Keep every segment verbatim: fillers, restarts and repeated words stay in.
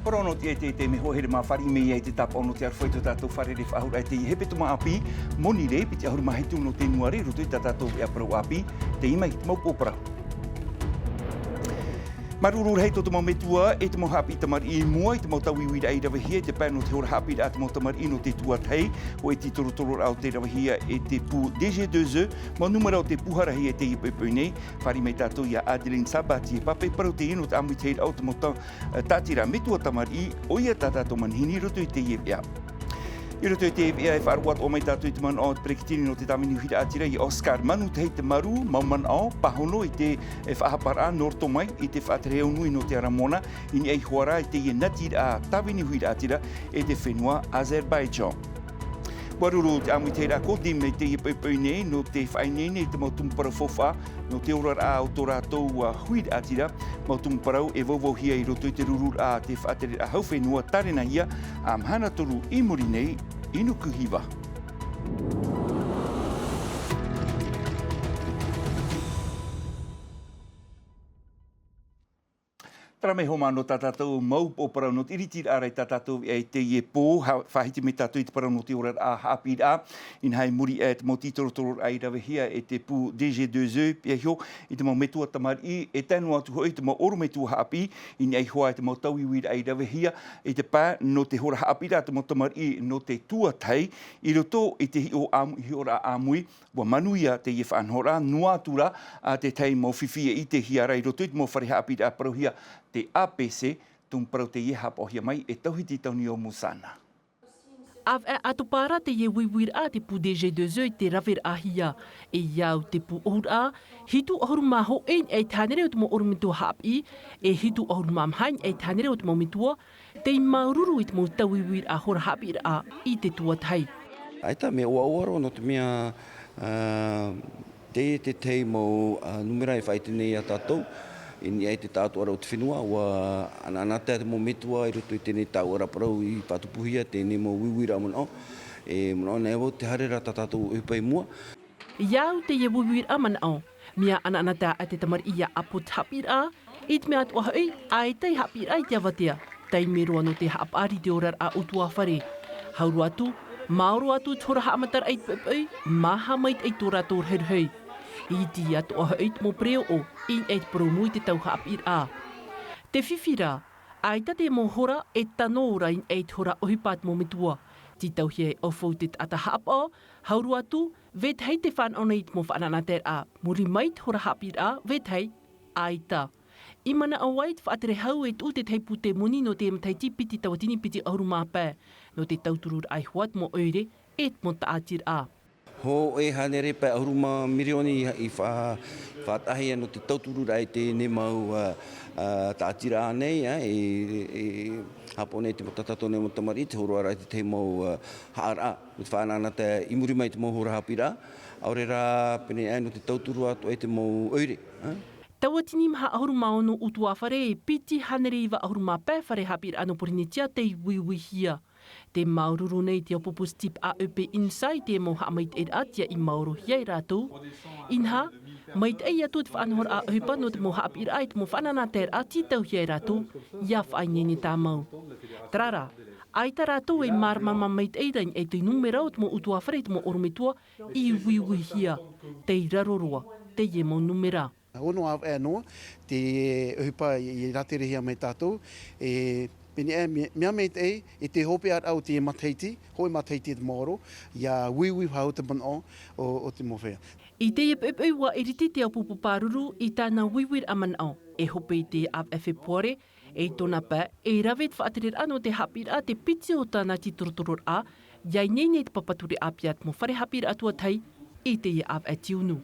Parau nō te, te, te mea hoa here mā fāriʻi mai ai te tāpaʻo nō te aroha i tō tātou fārerei faʻahou raʻa i teie hepetoma ʻāpī, moni rē, piti ʻahuru mā hitu nō te nuare, i roto i tā tātou veʻa parau ʻāpī, tei mai te mau pō parau. Māuruuru rahi tō te mau metua, e te mau haʻapiʻi tamariʻi i mua i te mau tauiuiraʻa i ravehia i te pae nō te hora haʻapiʻiraʻa te mau tamariʻi nō te tuatahi, hōʻē tītorotororaʻa o tei ravehia e te pū D G deux E, mau nūmera o tei puharahia i teie poʻipoʻi nei, fāriʻi mai tātou iā Adeline Sabatier, e pāpaʻi parau teie nō te ʻāmuitahiraʻa o te mau ta-, tāʻatiraʻa metua tamariʻi, ʻoia tā tātou manihini i roto i teie veʻa. I roto i teie veʻa e faʻaroʻo atoʻa mai tātou i te manaʻo o te peretiteni nō te tāvini huiraʻatira iā Oscar Manu Tahitemaru, mau manaʻo, pāhono i te, e, faʻahaparaʻa nō roto mai i te faʻatere au nui nō te ara Moana, i niʻa iho ā rā i teie natiraʻa tāvini huiraʻatira e te fenua Azerbaijan. Māuruuru te ʻāmuitahiraʻa Kodim i teie poʻipoʻi nei, nō te faʻaineine i te mau tumu parau faufaʻa, nō te oraraʻa o tō rātou, ā, huiraʻatira, mau tumu parau e vauvauhia i roto i te rururaʻa, te faʻatereraʻa hau fenua tārenahia, ā mahana toru i muri nei, i Nukuhiva. Terā mai hoʻi nō tā tātou mau pō parau nō te ʻiritiraʻa ra i tā tātou veʻa i teie pō, ha-, faʻahiti mai tātou i te parau nō te oraraʻa haʻapiʻiraʻa, inaha i muri aʻe i te mau tītorotororaʻa i ravehia e te pū D G deux E, pea iho i te mau metua tamariʻi, e tae noa atu hoʻi i te mau ʻorometua haʻapiʻi, i niʻa iho ā i te mau tauiuiraʻa i ravehia i te pae nō te hora haʻapiʻiraʻa te mau tamariʻi nō te tuatahi, i roto i te hiʻo ʻāmui, hiʻoraʻa ʻāmui, ʻUa manuia teie faʻanahoraʻa, noa atu rā, ā, te tahi mau fifi e ʻitehia ra i roto i te mau fare haʻapiʻiraʻa parauhia te A P C, tumu parau teie e haʻapaʻohia mai e Tauhiti Taunio Musana. ʻAvaʻe ʻātopa ra teie uiuiraʻa te pū D G deux E i te raveraʻahia. E ia au te pū ʻohuraʻa, hitu ʻahuru mā hōʻē i niʻa i te hānere o te mau ʻorometua haʻapiʻi, e hitu ʻahuru mā maha i niʻa i te hānere o te mau metua, tei māuruuru i te mau tauiuiraʻa hora haʻapiʻiraʻa i te tuatahi. ʻAita, mea ʻoaʻoa roa, nō te mea, ā, teie te tahi mau, ā, nūmera e faʻaʻite nei iā tātou, i niʻa i te taʻatoʻaraʻa o te fenua, ʻua anaʻanatae te mau metua i roto i teie tāuʻaraʻa parau i faʻatupuhia teie mau uiuiraʻa manaʻo, e manaʻo nei vau te haere ra tā tātou ʻohipa i mua. I au teie uiuiraʻa manaʻo, mea anaʻanatae te tamariʻi ia ʻapo te haʻapiʻiraʻa, i te mea atoʻa hoʻi, ʻaita e haʻapiʻiraʻa i te avatea, taime roa nō te haʻapaʻari i te oraraʻa ʻutuāfare. Hau roa atu, maoro atu te hora haʻamataraʻa i te poʻipoʻi, maha maitaʻi tō rātou rahirahi. Iti atoʻa hoʻi te mau pereoʻo, i niʻa i te porōmu i te tau haʻapiʻiraʻa. Te fifi rā, ʻaita te mau hora e tano ra i niʻa i te hora ʻohipa te mau metua. Tītauhia e ʻaufau te taʻata haʻapaʻo, hau roa atu, vetahi te fānaʻo nei i te mau faʻanaʻanataeraʻa, muri mai te hora haʻapiʻiraʻa, vetahi, ʻaita. I manaʻo ai te faʻatere hau e tuʻu te tahi pūtē moni nō te matahiti piti tauatini piti ʻahuru mā pae, nō te tautururaʻa iho ā te mau ʻoire, e te mau tāʻatiraʻa. Hōʻē hānere pae ʻahuru mā mirioni i, i fa-, faʻataʻahia nō te tautururaʻa i teie mau, ā, ā, tāʻatiraʻa nei, ā, e, e, haʻapaʻo nei te mau, tā tātou nei mau tamariʻi, te hōroʻaraʻa i te tahi mau, ā, haʻaraʻa, nō te faʻanaʻanatae i muri mai i te mau hora haʻapiʻiraʻa, ʻaore rā, pēneiaʻe nō te tauturu atoʻa i te mau ʻoire, ā. Tauatini maha ʻahuru mā ono ʻutuāfare e piti hānere iva ʻahuru mā pae fare haʻapiʻiraʻa nō Pōrīnetia tei uiuihia. Tē māuruuru nei te ʻāpōpō STEEP A E P INSA i te mau haʻamaitaʻiraʻa tiaʻi maorohia e rātou. Inaha, maitaʻi atu te faʻanahoraʻa ʻohipa nō te mau haʻapiʻiraʻa i te mau faʻanaʻanataeraʻa tītauhia e rātou, ʻia faʻaineine tāmau. Terā rā, ʻaita rātou e māramarama maitaʻi ra i niʻa i te nūmera o te mau ʻutuāfare i te mau ʻorometua i uiuihia, tei raro roa teie mau nūmera. Ono ʻāvaʻe noa te ʻohipa i, i rāterehia mai tātou, e, pēneiaʻe, mea, mea maitaʻi, i te hopeʻaraʻa o te matahiti, hōʻē matahiti te maoro, ʻia uiui faʻahou te manaʻo o, o te mau feiā. I teie poʻipoʻi ʻua ʻiriti te ʻāpōpō pāruru i tāna uiuiraʻa manaʻo, e hope i te ʻāvaʻe Fepuare, e i tōna pae, e rave te faʻatereraʻa nō te haʻapiʻiraʻa te piti o tāna tītorotororaʻa, ʻia ineine te papa ture ʻāpī a te mau fare haʻapiʻiraʻa tuatahi, i teie ʻāvaʻe tiunu.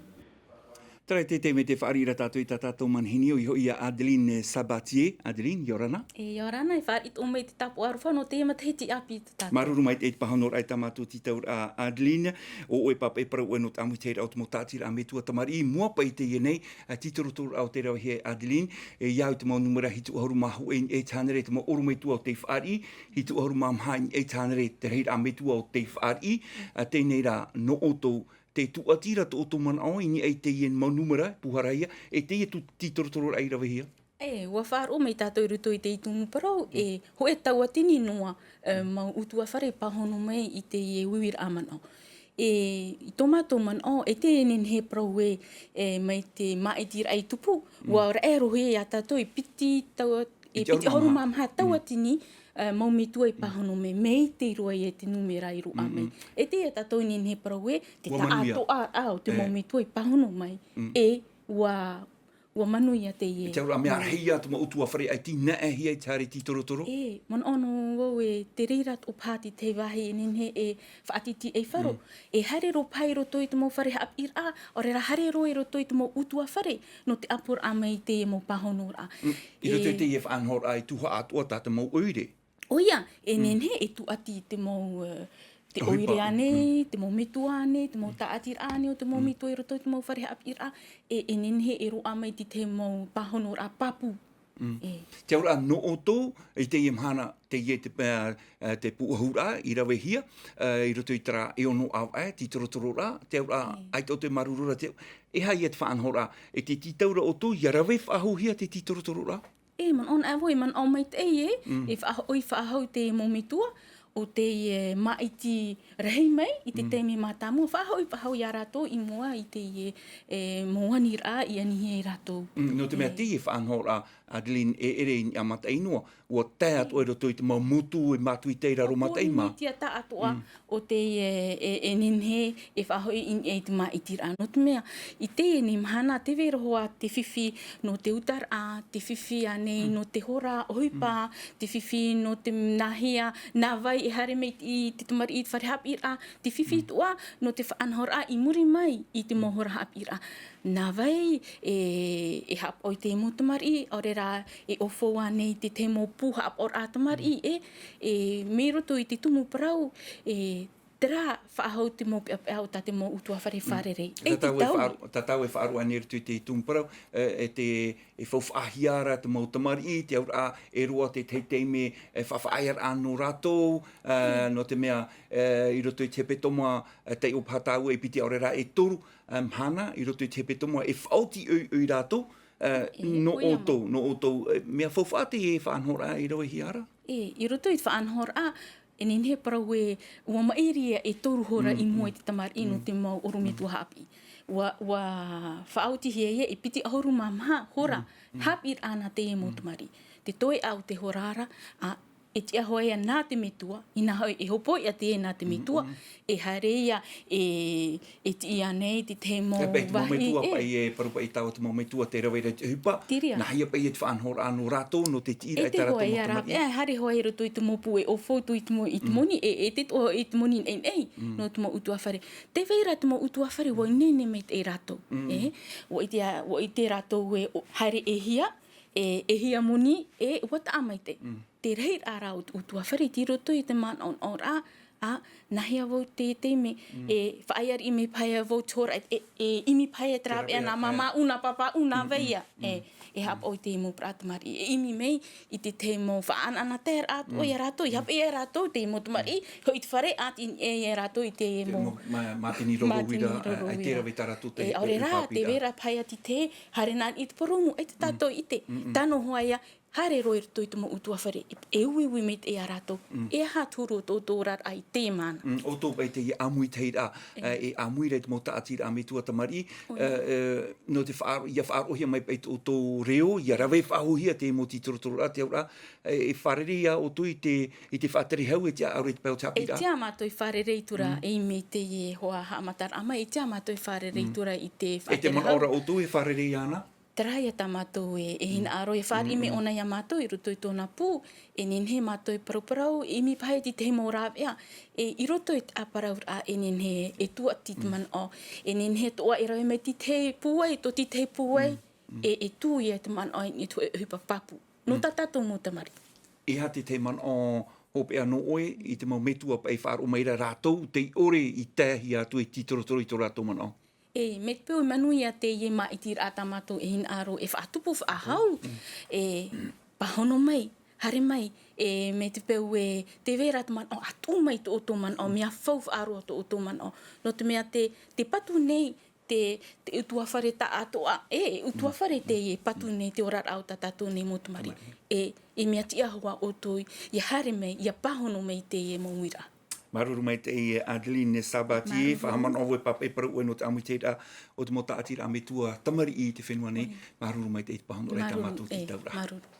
Terā e te taime tē fāriʻi ra tātou i tā tātou manihini, ʻoia hoʻi iā Adeline Sabatier. Adeline, ʻia ora na. E, ʻia ora na, e fāriʻi atoʻa mai te tāpaʻo aroha nō teie matahiti ʻāpī tā tātou. Māuruuru maitaʻi i te pāhonoraʻa i tā mātou tītauraʻa, Adeline, ʻo ʻoe e pāpaʻi parau ʻoe nō te ʻāmuitahiraʻa o te mau tāʻatiraʻa metua tamariʻi, i mua paʻi i teie nei, ā, tītorotororaʻa o tei ravehia e Adeline, e, ia au i te mau nūmera hitu ʻahuru mā hōʻē i niʻa i te hānere te mau ʻorometua o tei fāriʻi, hitu ʻahuru mā maha i niʻa i te hānere te rahiraʻa metua o tei fāriʻi, ā, teie nei rā, nō ʻoutou, tē tūʻati ra tō ʻoutou manaʻo i niʻa i teie mau nūmera, puharahia, e teie tū-, tītorotororaʻa i ravehia? E, ua faʻaroʻo mai tātou i roto i te tumu parau, e, hōʻē tauatini noa, e, mau ʻutuāfare e pāhono mai i teie uiuiraʻa manaʻo. E, i tō mātou manaʻo, e te nehenehe parau ē, e, mai te māʻitiraʻa i tupu, ua raʻe roa ia tātou e piti tau-, e piti ʻahuru mā maha tauatini, e, mau metua i pāhono mai, mai te roa ia te nūmera i roaʻa mai. E te ia tātou nehenehe parau ē, te taʻatoʻaraʻa o te mau metua i pāhono mai, e, ua ua manuia teie. Te auraʻa mea rahi ia te mau ʻutuāfare ʻaita i naʻe hia i te haere tītorotoro. E, manaʻo noa vau e te reira tō paha te tahi vāhi e nehenehe e faʻatītīʻaifaro. E haere roa paha i roto i te mau fare haʻapiʻiraʻa, ʻaore rā haere roa i roto i te mau ʻutuāfare, nō te ʻaporaʻa mai i teie mau pāhonoraʻa. I roto i teie faʻanahoraʻa e tuhaʻa atoʻa tā te mau ʻoire. ʻOia, e nehenehe e tūʻati i te mau, e, te ʻoire ānei, te mau metua ānei, te mau tāʻatiraʻa ānei o te mau metua i roto i te mau fare haʻapiʻiraʻa, e, e nehenehe e roaʻa mai te tahi mau pāhonoraʻa pāpū. E. Te auraʻa nō ʻoutou, i teie mahana, teie te, e, e, te pūʻohuraʻa i ravehia, e, i roto i terā e ono ʻāvaʻe, tītorotororaʻa, te auraʻa, ʻaita ʻoutou e māuruuru ra, te, e aha ia te faʻanahoraʻa, e te tītau ra ʻoutou, ʻia rave faʻahouhia te tītorotororaʻa? E, manaʻo naʻe vau, e manaʻo maitaʻi, e, e faʻahoʻi, faʻahou te mau metua, ʻo tei, e, māʻiti rahi mai, i te taime mātāmua, faʻahoʻi, faʻahou ia rātou i mua i te, e, e, mau aniraʻa, i anihia e rātou. Mm, nō te mea teie faʻanahoraʻa, Adeline, e ʻere i niʻa mataʻi noa, ua tae atoʻa i roto i te mau motu e mātuitae i raro mataʻi mā. Pōrīnetia taʻatoʻa, ʻo te, e, e, e nehenehe, e faʻahoʻi i niʻa i te māʻitiraʻa. Nō te mea, i teie nei mahana, tē vai ra hoʻi te fifi nō te utaraʻa, te fifi ānei nō te hora, ʻohipa, te fifi nō te nāhea, nā vai e haere mai i te tamariʻi i te fare haʻapiʻiraʻa, te fifi atoʻa nō te faʻanahoraʻa i muri mai i te mau hora haʻapiʻiraʻa. Nā vai e, e haʻapaʻo i te mau tamariʻi, ʻaore rā e ʻōfou ānei te tahi mau pū haʻapaʻoraʻa tamariʻi, e, e, mai roto i te tumu parau, e, terā faʻahou te mau peʻapeʻa o tā te mau ʻutuāfare fārerei. E, tātou e faʻaroʻo, tātou e faʻaroʻo ānei i roto i te tumu parau, e, e te, e faufaʻahia ra te mau tamariʻi, te auraʻa e roaʻa te tahi taime, e, faʻafaʻaearaʻa nō rātou, e, nō te mea, e, i roto i te hepetoma, e, taiʻo paha tāua e piti ʻaore rā e toru, e, mahana, i roto i te hepetoma e faʻaoti ʻoiʻoi rātou, e, nō ʻoutou, nō ʻoutou, e, mea faufaʻa teie faʻanahoraʻa i ravehia ra? E, i roto i te faʻanahoraʻa, e nehenehe parau ē, ua maʻiri ia e toru hora i mua i te tamariʻi nō te mau ʻorometua haʻapiʻi. Ua, ua faʻaotihia ia e piti ʻahuru mā maha hora haʻapiʻiraʻa nā teie mau tamariʻi. Te toeʻa o te hora ra, ā, e tiʻa hoʻi ia nā te metua, inaha hoʻi e hopoiʻa teie nā te metua, e haere ia, e, e tiʻa nei te tahi mau vāhi, e. Paʻi te mau metua, paʻi e paru paʻi tāua te mau metua tē rave ra i te ʻohipa. Te reira. Nāhea paʻi ia te faʻanahoraʻa nō rātou, nō te tiʻaraʻa i tā rātou mau tamariʻi. E haere hoʻi i roto i te mau pū e ʻōfou atu i te mo-, i te moni, e, e te toʻa i te moni naʻinaʻi, nō te mau ʻutuāfare. Tē vai ra te mau ʻutuāfare, ua ineine maitaʻi rātou, e. Ua ʻite, ua ʻite rātou e, ʻo, haere e hia, e, e hia moni, e, ua taʻa maitaʻi. Te rahiraʻa rā o te ʻutuāfare, tei roto i te manaʻonaʻoraʻa, ā, nāhea vau i teie taime, e faʻaea riʻi mai paha ia vau i te hora, e, e ʻimi paha ia te rāveʻa nā māmāʻu, nā pāpāʻu, nā vai ïa, e, e haʻapaʻo i te mau parau tamariʻi, e ʻimi mai i te tahi mau faʻaʻanaʻanataeraʻa atoʻa ia rātou, i haʻapaʻo ia rātou, te mau tamariʻi, hoʻi i te fare, ā, tei niʻa ia rātou i te mau, mā-, mātini roro uira, e, te rave tā rātou te, e, ʻaore rā, tē vai ra paha ia te tahi, haere nā niʻa i te porōmu, e te tātou i te, tano hoʻi ia, haere roa i roto i te mau ʻutuāfare, e, e uiui maitaʻi ia rātou, e aha te huru o tō, tō oraraʻa i teie mahana. Mm, ʻoutou paʻi teie ʻāmui tahiraʻa, e, e ʻāmui ra i te mau tāʻatiraʻa metua tamariʻi, e, e, nō te faʻa-, ʻia faʻaroʻohia mai paʻi tō, tō reo, ʻia rave faʻahouhia te mau tītorotororaʻa, te auraʻa, e, e fārerei ā ʻoutou i te, i te faʻatere hau, e tiʻa ʻaore i te pae o te haʻapiʻiraʻa. E tiʻa mātou e fārerei atu ra, e ʻimi i teie hoa haʻamataraʻa mai, e tiʻa mātou e fārerei atu ra i te faʻatere hau. E te manaʻo ra ʻoutou e fārerei ana? Terā ia tā mātou e, e hinaʻaro, e fāriʻi mai ʻōna ia mātou i roto i tōna pū, e nehenehe mātou e parauparau, e ʻimi paha i te tahi mau rāveʻa, e, i roto i te ʻāparauraʻa, e nehenehe e tūʻati te manaʻo, e nehenehe atoʻa e rave mai te tahi pūai, tō te tahi pūai, e, e tū ia te manaʻo i niʻa i te hōʻē ʻohipa pāpū. Nō tā tātou mau tamariʻi. E aha te tahi manaʻo hopeʻa nō ʻoe i te mau metua paʻi e faʻaroʻo mai ra rātou, tei ʻore i taehia atu e tītorotoro i tō rātou manaʻo? E, mai te peu e manuia teie māʻitiraʻa tā mātou e hinaʻaro e faʻatupu faʻahou, e, pāhono mai, haere mai, e, mai te peu e tē vai ra te manaʻo, ʻa tuʻu mai tō ʻoutou manaʻo, mea faufaʻa roa tō ʻoutou manaʻo. Nō te mea te, te patu nei, te, te utuafare taʻatoʻa, e, e utuafare teie e patu nei te oraraʻa o tā tātou nei mau tamariʻi. E, e mea tiʻa hoʻi ʻoutou ia haere mai, ia pāhono mai i teie mau uiraʻa. Māuruuru maitaʻi e Adeline Sabatier, faʻahaʻamanaʻo vau e pāpaʻi parau ʻoe nō te ʻāmuitahiraʻa o te mau tāʻatiraʻa metua tamariʻi i te fenua nei. Māuruuru maitaʻi i te pāhonoraʻa i tā mātou tītauraʻa. Māuruuru.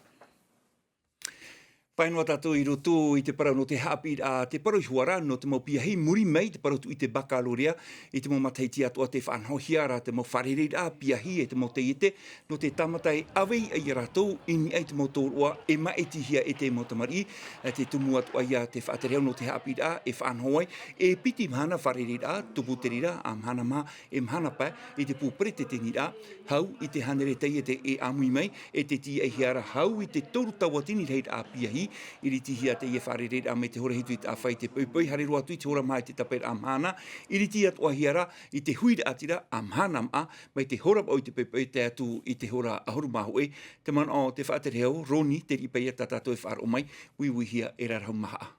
Fāʻi noa tātou i roto i te parau nō te haʻapiʻiraʻa, te parau i hua ra nō te mau piahi, muri mai i te parau tuʻi te baccalauréat, i te mau matahiti atoʻa tē faʻanahohia ra te mau fārereiraʻa piahi e te mau taiete, nō te tāmata e ʻave ai ia rātou i niʻa i te mau tōroʻa e māʻitihia e te mau tamariʻi, e te tumu atoʻa ia te faʻaterehau nō te haʻapiʻiraʻa e faʻanaho ai, e piti mahana fārereiraʻa, tupu te reira, ā mahana maha, e mahana pae, i te pū peretiteniraʻa, hau i te hānere taiete e ʻāmui mai, e te tīaʻihia ra hau i te toru tauatini rahiraʻa piahi, iritihia teie fārereiraʻa mai te hora hitu i te ʻāfa i te poipoi, haere roa atu i te hora maha i te tāpaeraʻa mahana, iriti atoʻahia ra i te huiraʻatira ā mahana maʻa, mai te hora vaʻu i te poipoi tae atu i te hora ʻahuru mā hōʻē, te manaʻo o te faʻaterehau, Roni Teriʻipaiata tā tātou e faʻaroʻo mai, uiuihia e Rarahu Mahaʻa.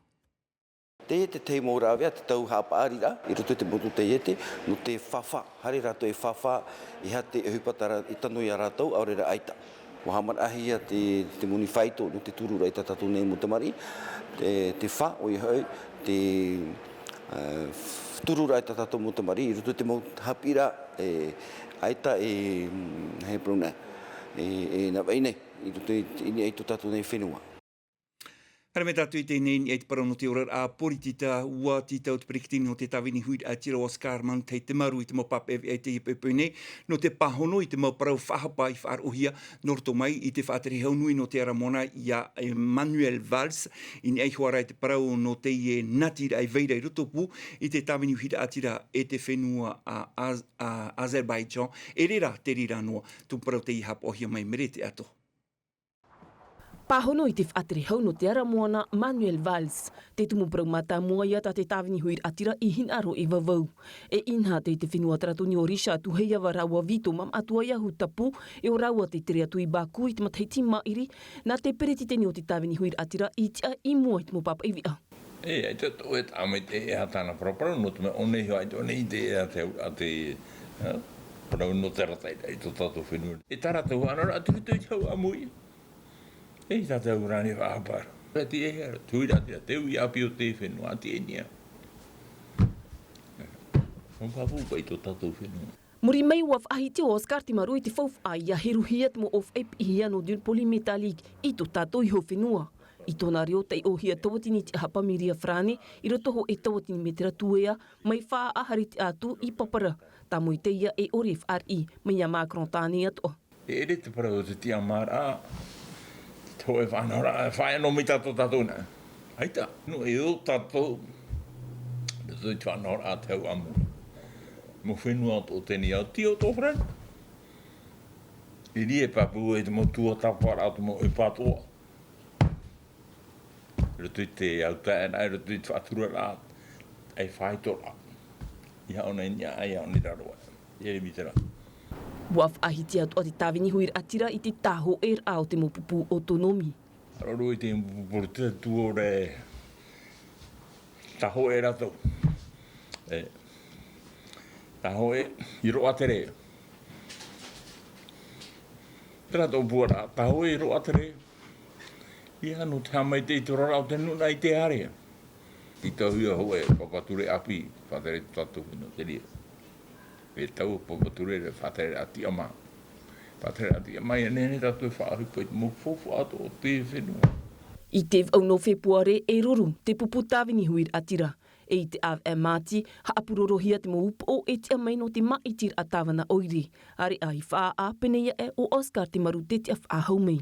Teie te tahi mau rāveʻa, te tau haʻapaʻariraʻa i roto i te motu taiete, nō te fāfā, haere rātou e fāfā, e aha te ʻohipa tā rā-, e tano ia rātou, ʻaore rā ʻaita. ʻUa haʻamanaʻohia te, te moni faito nō te tururaʻa i tā tātou nei mau tamariʻi, te, te fā, ʻoia hoʻi, te, ā, tururaʻa i tā tātou mau tamariʻi, i roto i te mau haʻapiʻiraʻa, e, ʻaita e, mm, e parau nei, e, e navaʻi nei, i roto i, i, i tō tātou nei fenua. Haere mai tātou i teie nei, i te parau nō te oraraʻa poritita, ʻua tītau te peretiteni o te tāvini huiraʻatira Oscar Manu Taimaru i te mau pāpaʻi veʻa i teie poipoi nei, nō te pāhono i te mau parau faʻahapa i faʻaroʻohia, nō roto mai i te faʻaterehau nui nō te ara moana ia Manuel Valls, i niʻa iho ā ra i te parau nō teie natiraʻa i vai ra i roto pū i te tāvini huiraʻatira e te fenua a, a, a Azerbaijan, e reira te reira noa, tumu parau teie haʻapaʻohia mai Merete Ato. Pāhono i te faʻaterehau nō te ara moana Manuel Valls, te tumu parau mātāmua ia tā te tāvini huiraʻatira i hinaʻaro e vauvau. E inaha tei te fenua Taratoni ʻo Richard Tuhiava rāua Vito Mamaʻatuaiahu Tapu, e ʻo rāua tē tere atu i Baku i te matahiti maʻiri, nā te peretiteni o te tāvini huiraʻatira i tiʻa i mua i te mau pāpaʻi veʻa. E, ʻaita atoʻa e taʻa mai te, e aha tāna paraparau, nō te mea ʻo nei hoʻi, ʻaita ʻo nei te, e, te, a te, e, parau nō te arataʻiraʻa i tō tātou fenua. E tā rātou faʻanahoraʻa, tē ʻite i te hau ʻāmui. E, i tā te au rānei faʻahapa ra. Te, e, te huiraʻatira, te ui ʻāpī o te fenua, ʻati e nia. Mau pāpū paʻi tō tātou fenua. Muri mai ʻua faʻahiti ʻo Oscar Taimaru i te faufaʻa ʻia heruhia te mau ʻōfaʻi piʻihia nō te polymétallique i tō tātou iho fenua. I tōna reo taiʻohia tauatini tiʻahapa miria farāne, i roto hoʻi e tauatini mētera tuea, mai Faʻaʻā haere tiʻa atu i Papara, tāmau i teie e ʻore e fāriʻi, mai iā Macron tāne atoʻa. E ʻere te parau o te tiʻamāraʻa, te hōʻē faʻanahoraʻa, e faʻaea noa mai tātou tātou nei. ʻAita, nō e ō tātou, i roto i te faʻanahoraʻa te hau ʻāmui. Mau fenua atoʻa teie, ʻo Tio, ʻo Farāni. I reira e pāpū ai te mau tuatāpaparaʻa o te mau ʻohipa atoʻa. I roto i te autaeaʻeraʻa, i roto i te faʻaturaraʻa, ʻaita faʻaitoraʻa. ʻEiaha ʻōna i niʻa, ʻeiaha ʻōna i raro aʻe. E ʻere mai terā. ʻUa faʻahiti atoʻa te tāvini huiraʻatira i te tāhōʻēraʻa o te mau pupu autonomie. Raro i te pupu poritita tū ʻore tāhōʻē rātou. E, tāhōʻē i Roʻatere. Terā tō puaraʻa, tāhōʻē i Roʻatere. ʻEiaha nō te haʻamaitaʻi i te oraraʻa o te nūnaʻa i te ārea. I tauhia hōʻē, Papa Ture ʻāpī, faʻatere i tō tātou fenua, te reira. E tau Papa Ture, faʻatere a tiʻamā. Faʻatere a tiʻamā, ʻia nehenehe tātou e faʻaʻohipa i te mau faufaʻa atoʻa o te fenua. I te vaʻu nō Fepuare e ruru te pupu tāvini huiraʻatira. E i te ʻāvaʻe Māti, haʻapurorohia te mau upoʻo e tiʻa mai nō te māʻitiraʻa tāvana ʻoire. ʻĀreʻa i Faʻaʻā, pēnei aʻe ʻo Oscar Taimaru tē tiʻa faʻahou mai.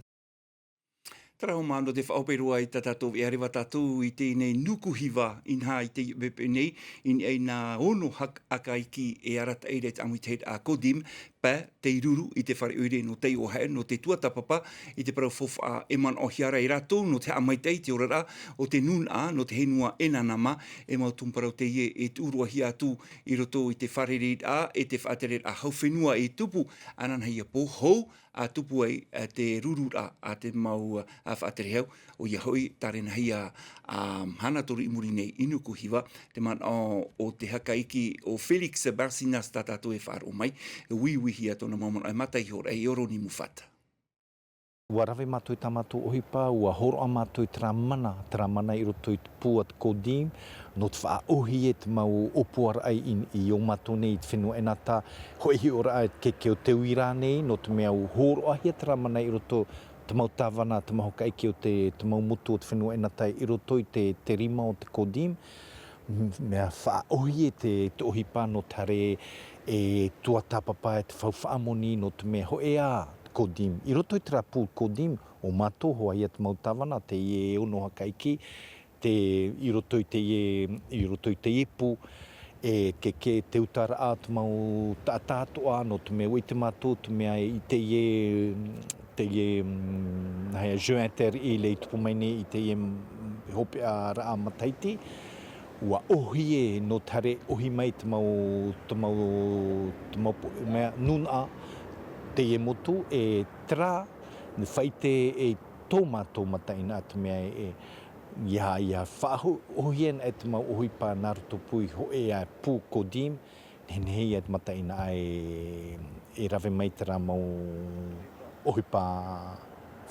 Terā hoʻi māna nō te faʻahope roa i tā tātou veʻa, reva tātou i teie nei Nuku Hiva, inaha i teie poipoi nei, i niʻa i nā ono hak-, ʻakaiki e arataʻi ra i te ʻāmuitahiraʻa CODIM, pae tei ruru i te fare ʻoire nō taiʻo haʻe, nō te tuatāpapa i te parau faufaʻa e manaʻohia ra e rātou nō te haʻamaitaʻi i te oraraʻa o te nūnaʻa nō te henua ʻEnanama, e mau tumu parau teie e tuʻuruahia atu i roto i te fārereiraʻa e te faʻatereraʻa hau fenua e tupu ananahi ia pō hou, ʻa tupu ai, ā, te rururaʻa a te mau, ā, a faʻaterehau. ʻO ia hoʻi tārena hia a hana toru i muri nei i nuku hiva te manaʻo o te hakaiki o felix barcinas tā tātou e faʻaroʻo mai. E uiuihia tōna mau manaʻo e mata iho raʻa i oro ni mufata. Ua rave mātou i tā mātou ʻohipa ua horoʻa mātou i te rā mana te rā mana i roto i te pū a te kodim nō te faʻaʻohie te mau ʻōpuaraʻa i ō mātou nei i te fenua ʻenata. Hoʻi hiʻoraʻa e te keke o te uira nei nō te mea ua horoʻahia te rā mana i roto te mau tāvana te mau hakaiki o te mau motu o te fenua ʻenata i roto i te rima o te kodim. Mea faʻaʻohie te ʻohipa nō te hare e tuatāpapa e te fau faʻamoni nō te mea hoʻi ā te kodim i roto i te rā pū kodim. O mātou hoʻi ia te mau tāvana teie e ono hakaiki te i roto i teie i roto i teie pū e keke te utaraʻa te mau taʻata atoʻa nō te mea ua ʻite mātou te mea i teie teie jeu inter îles i tupu mai nei i teie hopeʻaraʻa matahiti. Ua ʻohie nō te hare ʻohi mai te mau te mau te mau mea nūnaʻa teie motu e terā faʻaʻite e tō mātou mataʻeinaʻa te mea e ia ia faʻaʻohie ana e te mau ʻohipa nā roto pū i hoʻi a pū kodim. Nehenehe ia te mataʻeinaʻa e rave mai terā mau ʻohipa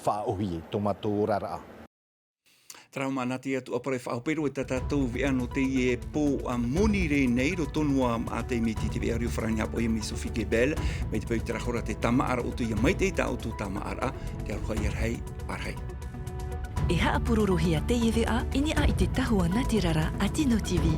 faʻaʻohie tō mātou oraraʻa. Terā o mānati atu ʻapara e faʻahope roa i tā tātou veʻa nō teie pō a monirē nei roto noa a te miti te veʻa rio farani hapoʻi mai sophie gebel. Mai te peu i te rahora te tamaʻaraʻa o te ia maitaʻi tā ʻoutou tamaʻaraʻa. Te aroha ia rahi. Arahi. E haʻapurorohia teie veʻa i niʻa i te tahua natirara a tino tv.